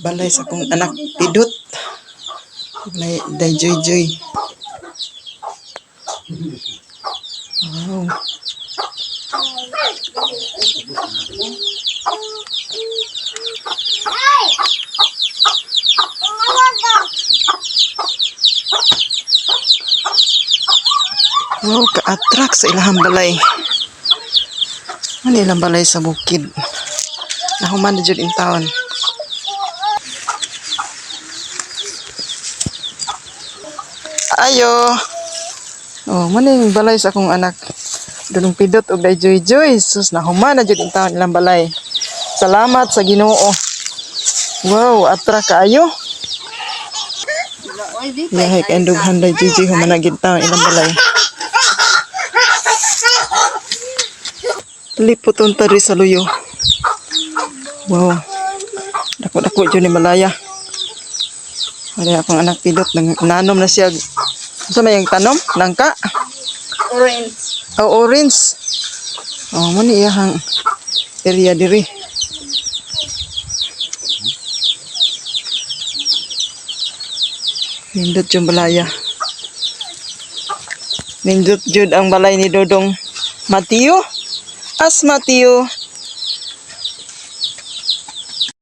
Balay sa akong anak pidot. Balay day Joy Joy. Wow. Wow, ka-attract sa ilahang balay. Ano ilang balay sa bukid? Nahuman na jud in town. Ayo. Oh, man yung balay sa akong anak. Dunong pidot og day Joy Joy. Sus, nahuman na jud in town ilang balay. Salamat sa Ginoo. Wow, attract kaayo. Yahay kay dughan day Joy Joy, human na gid taon ilang balay. Liputon ta ri sa luyo. Wow. Dako-dako jud ni Malaya. Wala akong anak pidot nang nanom na siya. Unsa may ang tanom? Nangka? Orange. Oh, orange. Oh, mo ni iyahang area diri. Nindot yung balaya. Nindot jud ang balay ni Dodong Mateo. As Mateo.